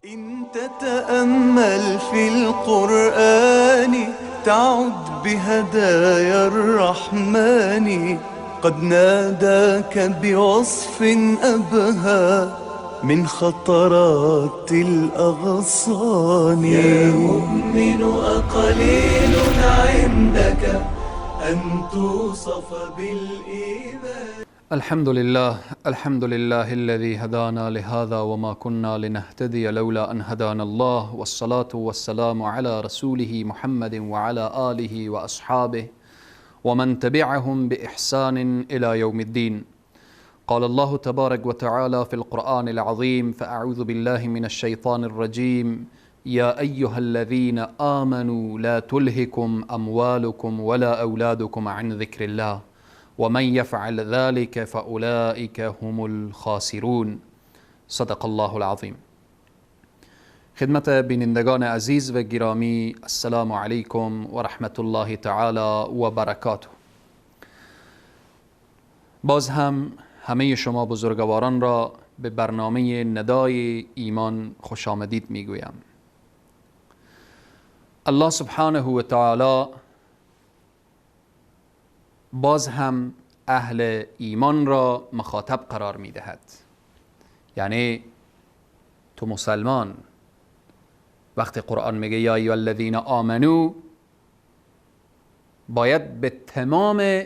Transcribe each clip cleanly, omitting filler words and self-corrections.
إن تتأمل في القرآن تعد بهدايا الرحمن قد ناداك بوصف أبهى من خطرات الأغصان. يا مؤمن أقليل عندك أن توصف بالإيمان. الحمد لله، الحمد لله الذي هدانا لهذا وما كنا لنهتدي لولا أن هدانا الله، والصلاة والسلام على رسوله محمد وعلى آله وأصحابه ومن تبعهم بإحسان إلى يوم الدين. قال الله تبارك وتعالى في القرآن العظيم: فأعوذ بالله من الشيطان الرجيم، يا أيها الذين آمنوا لا تلهكم أموالكم ولا أولادكم عن ذكر الله ومن يفعل ذلك فأولئك هم الخاسرون. صدق الله العظیم. خدمت بینندگان عزیز و گرامی، السلام علیکم و رحمت الله تعالی و برکاته. باز هم همه شما بزرگواران را به برنامه ندای ایمان خوش آمدید میگویم. الله سبحانه و تعالی باز هم اهل ایمان را مخاطب قرار میدهد. یعنی تو مسلمان، وقتی قرآن میگه یا ایها الذین آمنو، باید به تمام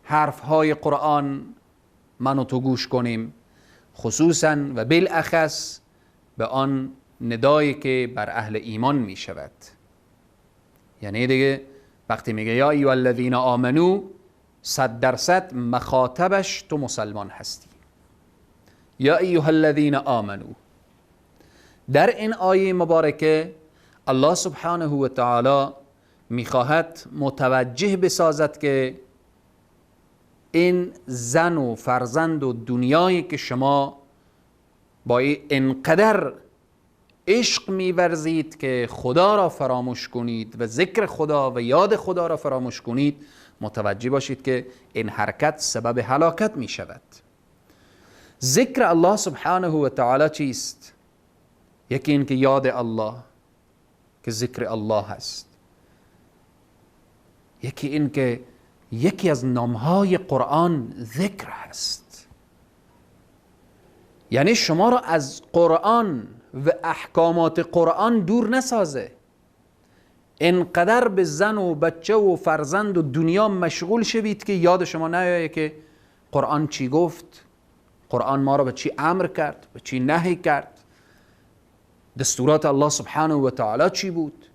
حرفهای قرآن من و تو گوش کنیم، خصوصا و بالاخص به آن ندایی که بر اهل ایمان می شود. یعنی دیگه وقتی میگه یا ایها الذین آمنو، 100% مخاطبش تو مسلمان هستی. یا ایها الذین آمنو، در این آیه مبارکه الله سبحانه و تعالی میخواهد متوجه بسازد که این زن و فرزند و دنیایی که شما با اینقدر عشق می‌ورزید که خدا را فراموش کنید و ذکر خدا و یاد خدا را فراموش کنید، متوجه باشید که این حرکت سبب هلاکت می شود. ذکر الله سبحانه و تعالی چیست؟ یکی این که یاد الله که ذکر الله هست، یکی این که یکی از نامهای قرآن ذکر هست. یعنی شما را از قرآن و احکامات قرآن دور نسازه. انقدر به زن و بچه و فرزند و دنیا مشغول شوید که یاد شما نیایه که قرآن چی گفت، قرآن ما را به چی امر کرد، به چی نهی کرد، دستورات الله سبحانه و تعالی چی بود.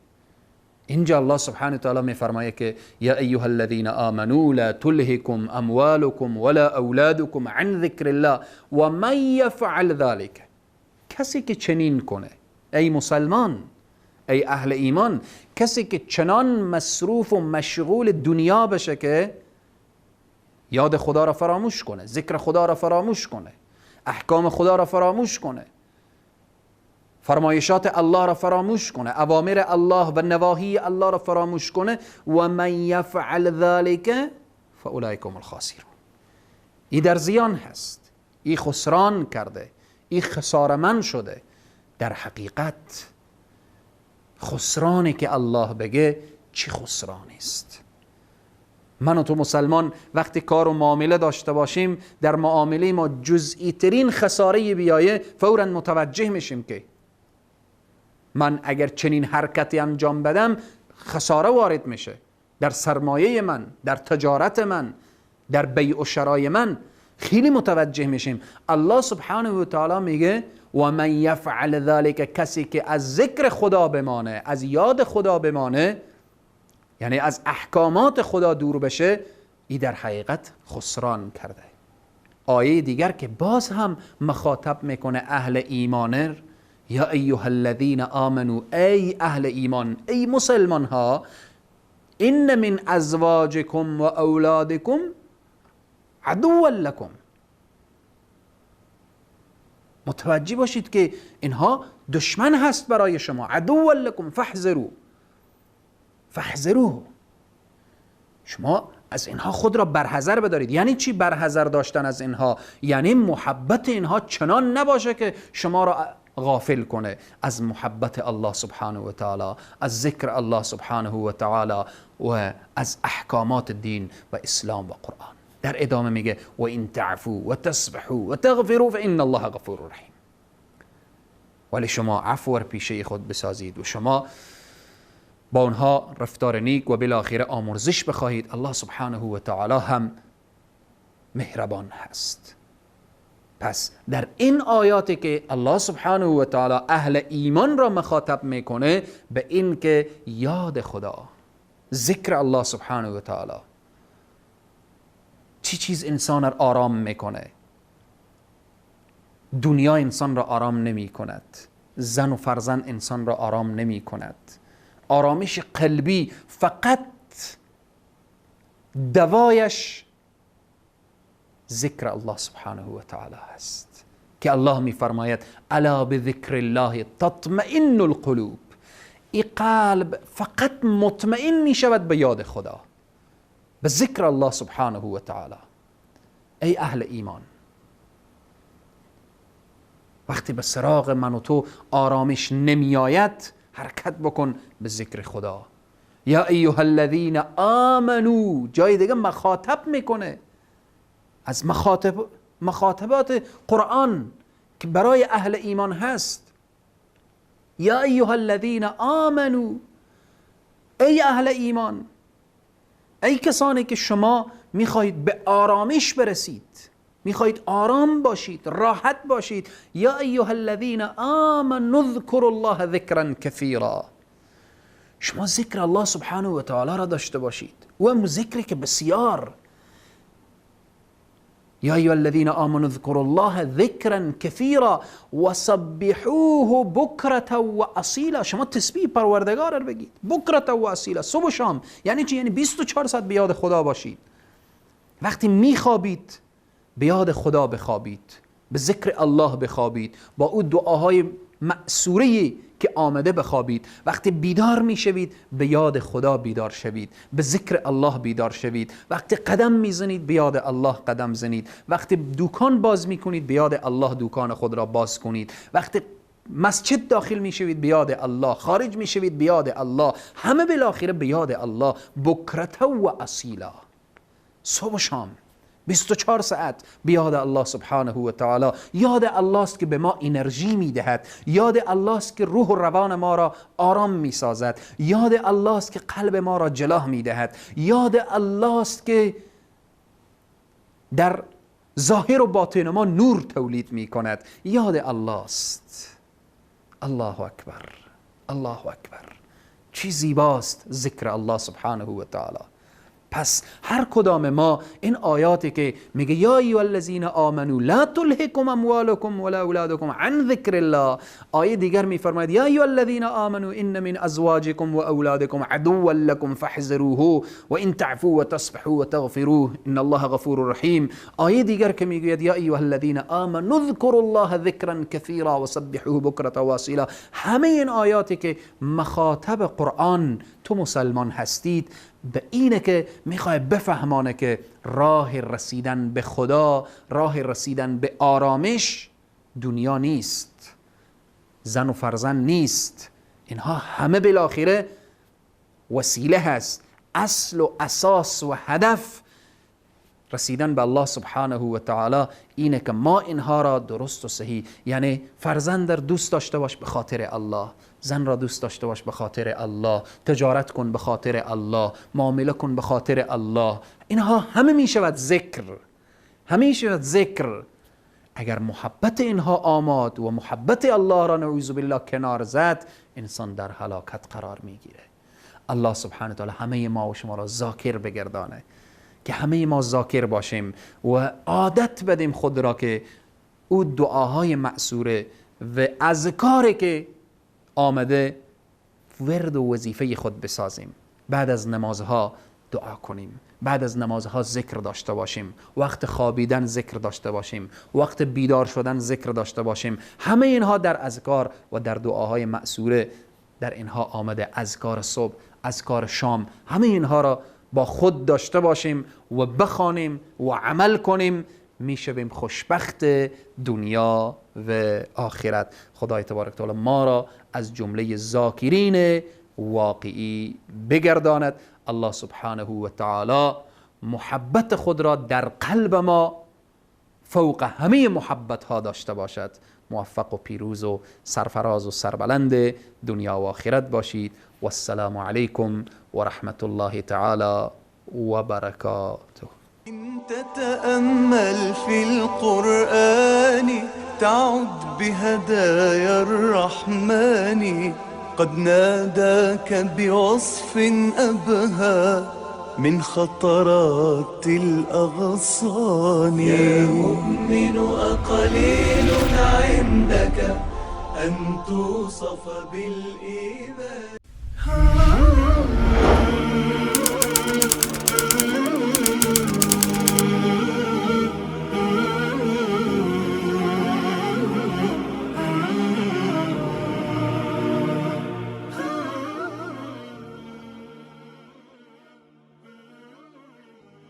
اینجا الله سبحانه و تعالی میفرمایه که یا ایها الذین آمنوا لا تلهکم اموالکم ولا اولادکم عن ذکر الله و من یفعل ذلک. کسی که چنین کنه، ای مسلمان، ای اهل ایمان، کسی که چنان مصروف و مشغول دنیا بشه که یاد خدا را فراموش کنه، ذکر خدا را فراموش کنه، احکام خدا را فراموش کنه، فرمایشات الله را فراموش کنه، اوامر الله و نواهی الله را فراموش کنه، و من یفعل ذلک فاولئک هم الخاسرون. ای در زیان هست، ای خسران کرده، ای خسارمند شده. در حقیقت خسرانی که الله بگه چی خسرانی است؟ من و تو مسلمان وقتی کار و معامله داشته باشیم، در معامله ما جزئی ترین خساره بیایه، فورا متوجه میشیم که من اگر چنین حرکتی انجام بدم خساره وارد میشه در سرمایه من، در تجارت من، در بیع و شرای من. خیلی متوجه میشیم. الله سبحانه و تعالی میگه و من یفعل ذلک، کسی که از ذکر خدا بمانه، از یاد خدا بمانه، یعنی از احکامات خدا دور بشه، ای در حقیقت خسران کرده. آیه دیگر که باز هم مخاطب میکنه اهل ایمانر، یا ایها الذین آمنوا، ای اهل ایمان، ای مسلمان ها، ان من ازواجکم و اولادکم عدوا لکم. متوجه باشید که اینها دشمن هست برای شما. عدوا لکم فاحذروا، فاحذروه. شما از اینها خود را برحذر بدارید. یعنی چی برحذر داشتن از اینها؟ یعنی محبت اینها چنان نباشه که شما را غافل کنه از محبت الله سبحانه و تعالی، از ذکر الله سبحانه و تعالی و از احکامات دین و اسلام و قرآن. در ادامه میگه و این تعفو و تصفحوا و تغفروا فان الله غفور رحیم. ولی شما عفو پیشه خود بسازید و شما با اونها رفتار نیک و بالاخره آمرزش بخواهید، الله سبحانه و تعالی هم مهربان هست. پس در این آیاتی که الله سبحانه و تعالی اهل ایمان را مخاطب میکنه به این که یاد خدا، ذکر الله سبحانه و تعالی، چی چیز انسان را آرام میکنه؟ دنیا انسان را آرام نمی کند، زن و فرزند انسان را آرام نمی کند. آرامش قلبی فقط دوایش ذکر الله سبحانه و تعالی است که الله می فرماید الا بذکر الله تطمئن القلوب. این قلب فقط مطمئن می شود به یاد خدا، به ذکر الله سبحانه و تعالی. ای اهل ایمان، وقتی به سراغ من و تو آرامش نمی آید، حرکت بکن به ذکر خدا. یا ایها الذین آمنو، جای دیگه مخاطب میکنه، از مخاطبات قرآن که برای اهل ایمان هست. یا ایها الذین آمنو، ای اهل ایمان، ای کسانی که شما میخواهید به آرامش برسید، میخواهید آرام باشید، راحت باشید. یا ایها الذین آمنوا اذکروا الله ذکرا کثیرا. شما ذکر الله سبحانه و تعالی را داشته باشید، و هم ذکری که بسیار. یا ایها الذین آمنوا اذکروا الله ذکرا کثیرا وسبحوه بکرة و اصیلا. شما تسبیح پروردگار را بگید، بکرة و اصیلا، صبح و شام. یعنی چی؟ یعنی 24 ساعت به یاد خدا باشید. وقتی میخوابید به یاد خدا بخوابید، به ذکر الله بخوابید، با او دعاهای مأثوره که آمده بخوابید. وقتی بیدار میشوید به یاد خدا بیدار شوید، به ذکر الله بیدار شوید. وقتی قدم میزنید به یاد الله قدم زنید. وقتی دوکان باز میکنید به یاد الله دوکان خود را باز کنید. وقتی مسجد داخل میشوید به یاد الله، خارج میشوید به یاد الله. همه بالاخره به یاد الله، بکرة و اصیلا، صبح و شام 24 ساعت به یاد الله سبحانه و تعالی. یاد الله است که به ما انرژی میدهد، یاد الله است که روح و روان ما را آرام میسازد، یاد الله است که قلب ما را جلا میدهد، یاد الله است که در ظاهر و باطن ما نور تولید میکند. یاد الله است. الله اکبر، الله اکبر، چی زیباست ذکر الله سبحانه و تعالی. پس هر کدام ما این آیاتی که میگه یا ایها الذین آمنوا لا تلهکم اموالکم ولا اولادکم عن ذکر الله، آیه دیگر میفرماید یا ایها الذین آمنوا ان من ازواجکم و اولادکم عدوا لکم فاحذروه و ان تعفوا و تصفحوا و تغفروه ان الله غفور رحیم. آیه دیگر که میگوید یا ایها الذین آمنوا اذکروا الله ذکرا کثیرا وسبحوه بکرة و اصیلا. همه این آیاتی که مخاطب قرآن تو مسلمان هستید به اینه که میخوای بفهمانه که راه رسیدن به خدا، راه رسیدن به آرامش دنیا نیست، زن و فرزند نیست، اینها همه بالاخره وسیله هست. اصل و اساس و هدف رسیدن به الله سبحانه و تعالی اینه که ما اینها را درست و صحیح، یعنی فرزند در دوست داشته باش به خاطر الله، زن را دوست داشته باش به خاطر الله، تجارت کن به خاطر الله، معامله کن به خاطر الله. اینها همه می شود ذکر، همه می شود ذکر. اگر محبت اینها آمد و محبت الله را نعوذ بالله کنار زد، انسان در هلاکت قرار میگیره. الله سبحانه و تعالی همه ما و شما را ذاکر بگردانه، که همه ما ذاکر باشیم و عادت بدیم خود را که او دعاهای مأثوره و اذکاری که آمده ورد و وظیفه خود بسازیم. بعد از نمازها دعا کنیم، بعد از نمازها ذکر داشته باشیم، وقت خوابیدن ذکر داشته باشیم، وقت بیدار شدن ذکر داشته باشیم. همه اینها در اذکار و در دعاهای مأثوره در اینها آمده. اذکار صبح، اذکار شام، همه اینها را با خود داشته باشیم و بخوانیم و عمل کنیم. میشویم خوشبخت دنیا و آخرت. خدای تبارک تعالی ما را از جمله ذاکرین واقعی بگرداند. الله سبحانه و تعالی محبت خود را در قلب ما فوق همه محبت ها داشته باشد. موفق و پیروز و سرفراز و سربلند دنیا و آخرت باشید. و السلام علیکم و رحمت الله تعالی و برکاته. إن تتأمل في القرآن تعد بهدايا الرحمن. قد ناداك بوصف أبهى من خطرات الأغصان. يا مؤمن أقليل عندك أن توصف بالإيمان.